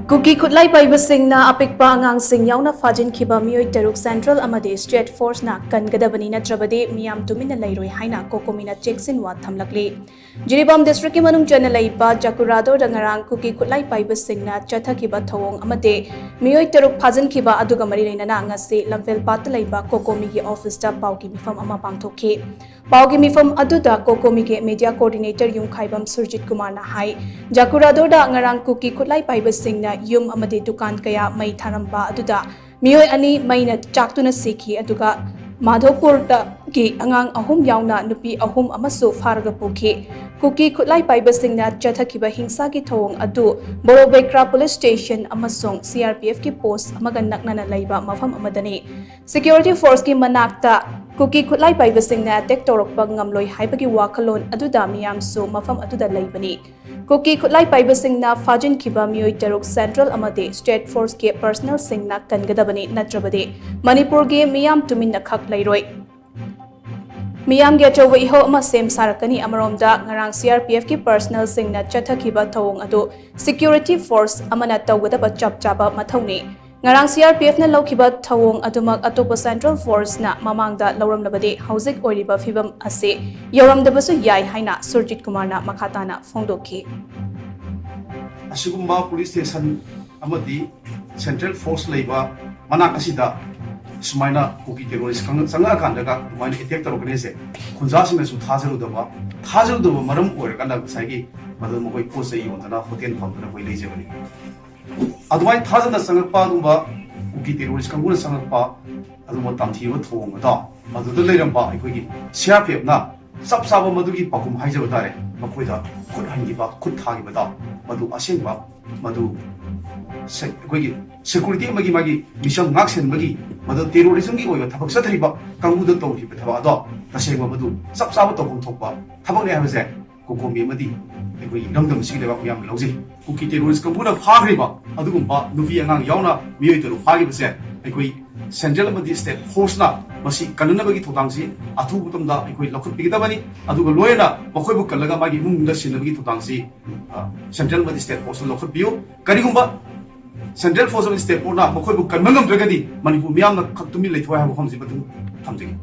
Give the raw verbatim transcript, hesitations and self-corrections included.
ꯀꯨꯀꯤ ꯈꯨꯠꯂꯥꯏ ꯄꯥꯏꯕꯁꯤꯡꯅ ꯑꯄꯤꯛꯄ ꯑꯉꯥꯡꯁꯤꯡ ꯌꯥꯎꯅ ꯐꯥꯖꯤꯟꯈꯤꯕ ꯃꯤꯑꯣꯏ ꯇꯔꯨꯛ ꯁꯦꯟꯇ꯭ꯔꯦꯜ ꯑꯃꯗꯤ ꯁ꯭ꯇꯦꯠ ꯐꯣꯔꯁꯅ ꯀꯟꯒꯗꯕꯅꯤ, ꯅꯠꯇ꯭ꯔꯕꯗꯤ ꯃꯤꯌꯥꯝ ꯇꯨꯃꯤꯟꯅ ꯂꯩꯔꯣꯏ ꯍꯥꯏꯅ ꯀꯣꯀꯣꯃꯤꯅ ꯆꯦꯛꯁꯤꯟꯋꯥ ꯊꯝꯂꯛꯂꯤ꯫ ꯖꯤꯔꯤꯕꯥꯝ ꯗꯤꯁꯇ꯭ꯔꯤꯛꯀꯤ ꯃꯅꯨꯡ ꯆꯟꯅ ꯂꯩꯕ ꯖꯀꯨꯔꯥꯗꯣꯔꯗ ꯉꯔꯥꯡ ꯀꯨꯀꯤ ꯈꯨꯠꯂꯥꯏ ꯄꯥꯏꯕꯁꯤꯡꯅ ꯆꯠꯊꯈꯤꯕ ꯊꯧꯑꯣꯡ ꯑꯃꯗꯤ ꯃꯤꯑꯣꯏ ꯇꯔꯨꯛ ꯐꯥꯖꯤꯟꯈꯤꯕ ꯑꯗꯨꯒ ꯃꯔꯤ ꯂꯩꯅꯅ ꯉꯁꯤ ꯂꯝꯐꯦꯜꯄꯥꯠꯇ ꯂꯩꯕ ꯀꯣꯀꯣꯃꯤꯒꯤ ꯑꯣꯐꯤꯁꯇ ꯄꯥꯎꯒꯤ ꯃꯤꯐꯝ ꯑꯃ ꯄꯥꯡꯊꯣꯛꯈꯤ꯫ ꯄꯥꯎꯒꯤ ꯃꯤꯐꯝ ꯑꯗꯨꯗ ꯀꯣꯀꯣꯃꯤꯒꯤ ꯃꯤꯗꯤꯌꯥ ꯀꯣꯑꯣꯔꯗꯤꯅꯦꯇꯔ ꯌꯨꯝꯈꯥꯏꯕꯝ ꯁꯨꯔꯖꯤꯠ ꯀꯨꯃꯥꯔꯅ ꯍꯥꯏ, ꯖꯀꯨꯔꯥꯗꯣꯔꯗ ꯉꯔꯥꯡ ꯀꯨꯀꯤ ꯈꯨꯠꯂꯥꯏ ꯄꯥꯏꯕꯁꯤꯡꯅ ꯌꯨꯝ ꯑꯃꯗꯤ ꯗꯨꯀꯥꯟ ꯀꯌꯥ ꯃꯩ ꯊꯥꯔꯝꯕ ꯑꯗꯨꯗ ꯃꯤꯑꯣꯏ ꯑꯅꯤ ꯃꯩꯅ ꯆꯥꯛꯇꯨꯅ ꯁꯤꯈꯤ, ꯑꯗꯨꯒ ꯃꯥꯙꯣꯄꯨꯔꯗꯒꯤ ꯑꯉꯥꯡ ꯑꯍꯨꯝ ꯌꯥꯎꯅ ꯅꯨꯄꯤ ꯑꯍꯨꯝ ꯑꯃꯁꯨ ꯐꯥꯔꯒ ꯄꯨꯈꯤ꯫ ꯀꯨꯀꯤ ꯈꯨꯠꯂꯥꯏ ꯄꯥꯏꯕꯁꯤꯡꯅ ꯆꯠꯊꯈꯤꯕ ꯍꯤꯡꯁꯥꯒꯤ ꯊꯧꯑꯣꯡ ꯑꯗꯨ ꯕꯣꯔꯣꯕꯦꯀ꯭ꯔꯥ ꯄꯨꯂꯤꯁ ꯁ꯭ꯇꯦꯁꯟ ꯑꯃꯁꯨꯡ ꯁꯤꯑꯥꯔꯄꯤꯑꯦꯐꯀꯤ ꯄꯣꯁ꯭ꯠ ꯑꯃꯒ ꯅꯛꯅꯅ ꯂꯩꯕ ꯃꯐꯝ ꯑꯃꯗꯅꯤ꯫ ꯁꯦꯀ꯭ꯌꯨꯔꯤꯇꯤ ꯐꯣꯔꯁꯀꯤ ꯃꯅꯥꯛꯇ ꯀꯨꯀꯤ ꯈꯨꯠꯂꯥꯏ ꯄꯥꯏꯕꯁꯤꯡꯅ ꯑꯦꯇꯦꯛ ꯇꯧꯔꯛꯄ ꯉꯝꯂꯣꯏ ꯍꯥꯏꯕꯒꯤ ꯋꯥꯈꯜꯂꯣꯟ ꯑꯗꯨꯗ ꯃꯤꯌꯥꯝꯁꯨ ꯃꯐꯝ ꯑꯗꯨꯗ ꯂꯩꯕꯅꯤ꯫ ꯀꯨꯀꯤ ꯈꯨꯠꯂꯥꯏ ꯄꯥꯏꯕꯁꯤꯡꯅ ꯐꯥꯖꯤꯟꯈꯤꯕ ꯃꯤꯑꯣꯏ ꯇꯔꯨꯛ ꯁꯦꯟꯇ꯭ꯔꯦꯜ ꯑꯃꯗꯤ ꯁ꯭ꯇꯦꯠ ꯐꯣꯔꯁꯀꯤ ꯄꯔꯁꯅꯦꯜꯁꯤꯡꯅ ꯀꯟꯒꯗꯕꯅꯤ, ꯅꯠꯇ꯭ꯔꯕꯗꯤ ꯃꯅꯤꯄꯨꯔꯒꯤ ꯃꯤꯌꯥꯝ ꯇꯨꯃꯤꯟꯅ ꯈꯛ ꯂꯩꯔꯣꯏ꯫ ꯃꯤꯌꯥꯝꯒꯤ ꯑꯆꯧꯕ ꯏꯍꯧ ꯑꯃ ꯁꯦꯝ ꯁꯥꯔꯛꯀꯅꯤ꯫ ꯑꯃꯔꯣꯝꯗ, ꯉꯔꯥꯡ ꯁꯤꯑꯥꯔꯄꯤꯑꯦꯐꯀꯤ ꯄꯔꯁꯅꯦꯜꯁꯤꯡꯅ ꯆꯠꯊꯈꯤꯕ ꯊꯧꯑꯣꯡ ꯑꯗꯨ ꯁꯦꯀ꯭ꯌꯨꯔꯤꯇꯤ ꯐꯣꯔꯁ ꯑꯃꯅ ꯇꯧꯒꯗꯕ ꯆꯞ ꯆꯥꯕ ꯃꯊꯧꯅꯤ꯫ ꯉꯔꯥꯡ ꯁꯤꯑꯥꯔꯄꯤꯑꯦꯐꯅ ꯂꯧꯈꯤꯕ ꯊꯧꯑꯣꯡ ꯑꯗꯨꯃꯛ ꯑꯇꯣꯞꯄ ꯁꯦꯟꯇ꯭ꯔꯦꯜ ꯐꯣꯔꯁꯅ ꯃꯃꯥꯡꯗ ꯂꯧꯔꯝꯂꯕꯗꯤ ꯍꯧꯖꯤꯛ ꯑꯣꯏꯔꯤꯕ ꯐꯤꯕꯝ ꯑꯁꯤ ꯌꯧꯔꯝꯗꯕꯁꯨ ꯌꯥꯏ ꯍꯥꯏꯅ ꯁꯨꯔꯖꯤꯠ ꯀꯨꯃꯥꯔꯅ ꯃꯈꯥ ꯇꯥꯅ ꯐꯣꯡꯗꯣꯛꯈꯤ꯫ ꯑꯁꯤꯒꯨꯝꯕ ꯄꯨꯂꯤꯁ ꯁ꯭ꯇꯦꯁꯟ ꯑꯃꯗꯤ ꯁꯦꯟꯇ꯭ꯔꯦꯜ ꯐꯣꯔꯁ ꯂꯩꯕ ꯃꯅꯥꯛ ꯑꯁꯤꯗ ꯁꯨꯃꯥꯏꯅ ꯀꯨꯀꯤ ꯇꯦꯔꯣꯔꯤꯁ ꯆꯪꯉꯛꯑꯀꯥꯟꯗꯒ ꯑꯗꯨꯃꯥꯏꯅ ꯑꯦꯇꯦꯛ ꯇꯧꯔꯛꯀꯅꯤꯁꯦ ꯈꯨꯟꯖꯥꯁꯤꯡꯅꯁꯨ ꯊꯥꯖꯔꯨꯗꯕ, ꯊꯥꯖꯔꯨꯗꯕ ꯃꯔꯝ ꯑꯣꯏꯔꯀꯥꯟꯗ ꯉꯁꯥꯏꯒꯤ ꯃꯗꯨ ꯃꯈꯣꯏ ꯄꯣꯠ ꯆꯩ ꯌꯣꯟꯗꯅ ꯍꯣꯇꯦꯜ ꯐꯝꯗꯅ ꯑꯩꯈꯣꯏ ꯂꯩꯖꯕꯅꯤ꯫ ꯑꯗꯨꯃꯥꯏꯅ ꯊꯥꯖꯅ ꯆꯪꯉꯛꯄ ꯑꯗꯨꯒꯨꯝꯕ ꯀꯨꯀꯤ ꯇꯦꯔꯣꯔꯤꯁ ꯀꯥꯡꯕꯨꯅ ꯆꯪꯉꯛꯄ ꯑꯗꯨꯒꯨꯝꯕ ꯇꯝꯊꯤꯕ ꯊꯧꯑꯣꯡ ꯑꯗꯣ ꯃꯗꯨꯗ ꯂꯩꯔꯝꯕ ꯑꯩꯈꯣꯏꯒꯤ ꯁꯤꯑꯥꯔꯄꯤꯑꯦꯐꯅ ꯆꯞ ꯆꯥꯕ ꯃꯗꯨꯒꯤ ꯄꯥꯎꯈꯨꯝ ꯍꯥꯏꯖꯕ ꯇꯥꯔꯦ, ꯃꯈꯣꯏꯗ ꯈꯨꯠ ꯍꯟꯈꯤꯕ, ꯈꯨꯠ ꯊꯥꯈꯤꯕꯗꯣ ꯃꯗꯨ ꯑꯁꯦꯡꯕ, ꯃꯗꯨ ꯁꯦ-, ꯑꯩꯈꯣꯏꯒꯤ ꯁꯦꯀ꯭ꯌꯨꯔꯤꯇꯤ ꯑꯃꯒꯤ ꯃꯥꯒꯤ ꯃꯤꯆꯝ ꯉꯥꯛ ꯁꯦꯟꯕꯒꯤ ꯃꯗꯨ ꯇꯦꯔꯣꯔꯤꯖꯝꯒꯤ ꯑꯣꯏꯕ ꯊꯕꯛ ꯆꯠꯊꯔꯤꯕ ꯀꯥꯡꯕꯨꯗ ꯇꯧꯈꯤꯕ ꯊꯕꯛ ꯑꯗꯣ ꯇꯁꯦꯡꯕ ꯃꯗꯨ ꯆꯞ ꯆꯥꯕ ꯇꯧꯐꯝ ꯊꯣꯛꯄ ꯊꯕꯛꯅꯤ ꯍꯥꯏꯕꯁꯦ ꯀꯣꯀꯣꯃꯤ ꯑꯃꯗꯤ ꯑꯩꯈꯣꯏꯒꯤ ꯏꯔꯝꯗꯝ ꯑꯁꯤꯒꯤ ꯂꯩꯕꯥꯛ ꯃꯤꯌꯥꯝꯅ ꯂꯧꯖꯩ꯫ ꯀꯨꯀꯤ ꯇꯦꯔꯣꯔꯤꯁ ꯀꯥꯡꯕꯨꯅ ꯐꯥꯈ꯭ꯔꯤꯕ ꯑꯗꯨꯒꯨꯝꯕ ꯅꯨꯄꯤ ꯑꯉꯥꯡ ꯌꯥꯎꯅ ꯃꯤꯑꯣꯏ ꯇꯔꯨꯛ ꯐꯥꯈꯤꯕꯁꯦ ꯑꯩꯈꯣꯏ ꯁꯦꯟꯇ꯭ꯔꯦꯜ ꯑꯃꯗꯤ ꯁ꯭ꯇꯦꯠ ꯐꯣꯔꯁꯅ ꯃꯁꯤ ꯀꯟꯅꯅꯕꯒꯤ ꯊꯧꯗꯥꯡꯁꯤ ꯑꯊꯨꯕ ꯃꯇꯝꯗ ꯑꯩꯈꯣꯏ ꯂꯧꯈꯠꯄꯤꯒꯗꯕꯅꯤ꯫ ꯑꯗꯨꯒ ꯂꯣꯏꯅꯅ ꯃꯈꯣꯏꯕꯨ ꯀꯜꯂꯒ ꯃꯥꯒꯤ ꯏꯃꯨꯡꯗ ꯁꯤꯟꯅꯕꯒꯤ ꯊꯧꯗꯥꯡꯁꯤ, ꯑ, ꯁꯦꯟꯇ꯭ꯔꯦꯜ ꯑꯃꯗꯤ ꯁ꯭ꯇꯦꯠ ꯐꯣꯔꯁꯅ ꯂꯧꯈꯠꯄꯤꯌꯨ꯫ ꯀꯔꯤꯒꯨꯝꯕ Central Force ꯑꯃꯗꯤ State Forceꯅ ꯃꯈꯣꯏꯕꯨ ꯀꯟꯕ ꯉꯝꯗ꯭ꯔꯒꯗꯤ ꯃꯅꯤꯄꯨꯔ ꯃꯤꯌꯥꯝꯅ ꯈꯛ ꯇꯨꯃꯤꯟ ꯂꯩꯊꯣꯛꯑꯦ ꯍꯥꯏꯕ ꯋꯥꯐꯝꯁꯤ ꯃꯊꯪ ꯊꯝꯖꯒꯦ꯫